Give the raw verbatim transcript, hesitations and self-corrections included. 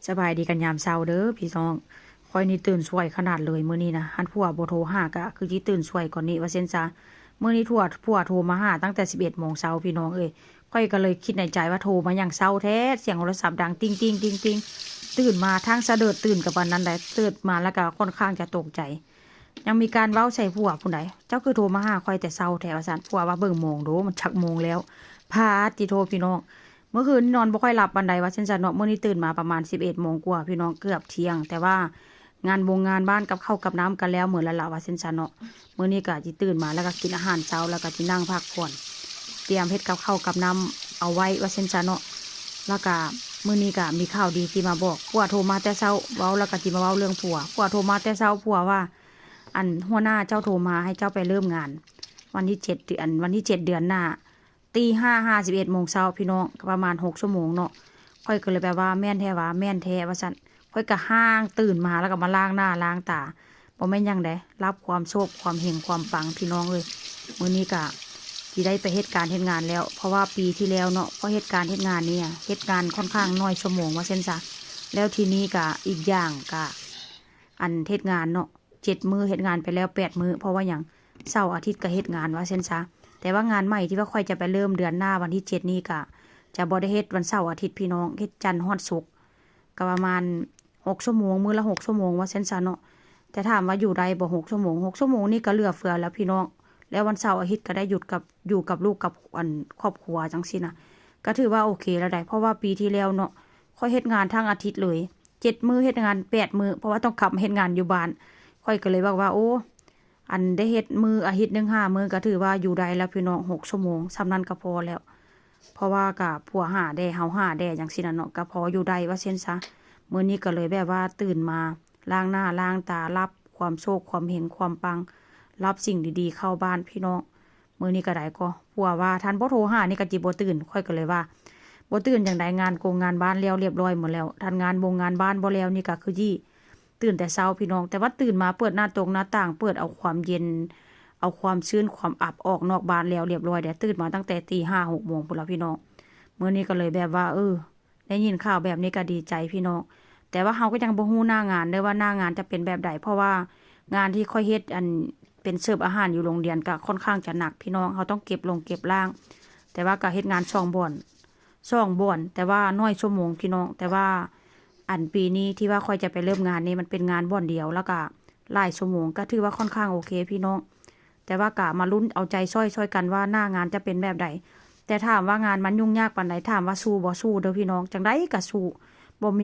สบายดีกันยามเช้าเด้อพี่น้อง ข้อยนี่ตื่นสวยขนาดเลยมื้อนี้นะ หั้นผัวบ่โทรหาก็คือสิตื่นสวยกว่านี้ว่าซั่นซะ มื้อนี้ผัว ผัวโทรมาหาตั้งแต่สิบเอ็ดโมงเช้าพี่น้องเอ้ย ข้อยก็เลยคิดในใจว่าโทรมาหยังเช้าแท้ เสียงโทรศัพท์ดังติ๊งติ๊งติ๊งติ๊ง ตื่นมาทั้งสะเดิดตื่นกับปานนั้นแหละ ตื่นมาแล้วก็ค่อนข้างจะตกใจ ยังมีการเว้าใส่ผัวพู้นใด เจ้าคือโทรมาหาข้อยแต่เช้าแท้ว่าซั่น ผัวว่าเบิ่งโมงดู มันจักโมงแล้ว พาดติโทพี่น้อง เมื่อคืนนอนบ่ค่อยหลับปานใดว่าซั่นซะเนาะ มื้อนี้ตื่นมาประมาณสิบเอ็ดโมงกว่าพี่น้อง เกือบเที่ยง แต่ว่างานบงงานบ้านกับข้าวกับน้ำก็แล้วหมดแล้วล่ะว่าซั่นซะเนาะ มื้อนี้ก็สิตื่นมาแล้วก็กินอาหารเช้า แล้วก็สินั่งพักผ่อน เตรียมเฮ็ดกับข้าวกับน้ำเอาไว้ว่าซั่นซะเนาะ แล้วก็มื้อนี้ก็มีข่าวดีสิมาบอก ผัวโทรมาแต่เช้า เว้าแล้วก็สิมาเว้าเรื่องผัว ผัวโทรมาแต่เช้า ผัวว่า อันหัวหน้าเจ้าโทรมาให้เจ้าไปเริ่มงาน วันที่เจ็ดเดือน วันที่เจ็ดเดือนหน้า ตีห้าห้าสิบเอ็ดโมงเช้าพี่น้อง ก็ประมาณหกชั่วโมงเนาะ ข้อยก็เลยแบบว่าแม่นแท้วะ แม่นแท้ว่าซั่น ข้อยก็ฮ้างตื่นมาแล้วก็มาล้างหน้าล้างตา บ่แม่นหยังใด รับความโชคความเฮงความปังพี่น้องเอ้ย มื้อนี้ก็สิได้ไปเฮ็ดการเฮ็ดงานแล้ว เพราะว่าปีที่แล้วเนาะ พอเฮ็ดการเฮ็ดงานนี่อะ เฮ็ดงานค่อนข้างน้อยชั่วโมงว่าซั่นซะ แล้วทีนี้ก็อีกอย่างก็ อันเฮ็ดงานเนาะ เจ็ดมื้อ เฮ็ดงานไปแล้วแปดมื้อ เพราะว่าหยัง เสาร์อาทิตย์ก็เฮ็ดงานว่าซั่นซะ แต่ว่างานใหม่ที่ว่าข้อยจะไปเริ่มเดือนหน้าวันที่เจ็ดนี่ก็จะบ่ได้เฮ็ดวันเสาร์อาทิตย์พี่น้อง เฮ็ดจันทร์ฮอดศุกร์ ก็ประมาณหกชั่วโมง มื้อละหกชั่วโมงว่าซั่นซะเนาะ แต่ถามว่าอยู่ได้บ่หกชั่วโมง หกชั่วโมงนี่ก็เหลือเฟือแล้วพี่น้อง แล้ววันเสาร์อาทิตย์ก็ได้หยุดกับ อยู่กับลูกกับ อัน ครอบครัวจั่งซี้นะ ก็ถือว่าโอเคแล้วใด เพราะว่าปีที่แล้วเนาะ ข้อยเฮ็ดงานทั้งอาทิตย์เลย เจ็ดมื้อ เฮ็ดงานแปดมื้อ เพราะว่าต้องกลับมาเฮ็ดงานอยู่บ้าน ข้อยก็เลยบอกว่า โอ้ อันได้เฮ็ดมื้ออาทิตย์หนึ่งห้ามื้อ ก็ถือว่าอยู่ได้แล้วพี่น้อง หกชั่วโมง ส่ำนั้นก็พอแล้ว เพราะว่าก็ผัวหาแด่ เฮาหาแด่จั่งซี้น่ะเนาะ ก็พออยู่ได้ว่าซั่นซะ มื้อนี้ก็เลยแบบว่าตื่นมาล้างหน้าล้างตา รับความโชคความเฮงความปัง รับสิ่งดีๆเข้าบ้านพี่น้อง มื้อนี้ก็ได้ก็ ผัวว่าถ้าบ่โทรหานี่ก็สิบ่ตื่น ข้อยก็เลยว่า บ่ตื่นจั่งใด งานกงงานบ้านแล้วเรียบร้อยหมดแล้ว ถ้างานบงงานบ้านบ่แล้วนี่ก็คือสิตื่นแต่เช้าพี่น้อง แต่ว่าตื่นมาเปิดหน้าตงหน้าต่าง เปิดเอาความเย็น เอาความชื้นความอับออกนอกบ้านแล้วเรียบร้อยเด้ ตื่นมาตั้งแต่ตีห้าหกโมงพู้นล่ะพี่น้อง มื้อนี้ก็เลยแบบว่า เออ ได้ยินข่าวแบบนี้ก็ดีใจพี่น้อง แต่ว่าเฮาก็ยังบ่ฮู้หน้างานเด้อว่าหน้างานจะเป็นแบบใด เพราะว่างานที่ข้อยเฮ็ด อัน เป็นเสิร์ฟอาหารอยู่โรงเรียนก็ค่อนข้างจะหนักพี่น้อง เฮาต้องเก็บลงเก็บล่าง แต่ว่าก็เฮ็ดงานสองบ่อน สองบ่อน แต่ว่าน้อยชั่วโมงพี่น้อง แต่ว่า อันปีนี้ที่ว่าข้อยจะไปเริ่มงานนี่มันเป็นงานบ่อนเดียว แล้วก็หลายชั่วโมง ก็ถือว่าค่อนข้างโอเคพี่น้อง แต่ว่าก็มาลุ้นเอาใจซ่อย ซ่อยกันว่าหน้างานจะเป็นแบบใด แต่ถามว่างานมันยุ่งยากปานใด ถามว่าสู้บ่ สู้เด้อพี่น้อง จั่งใดก็สู้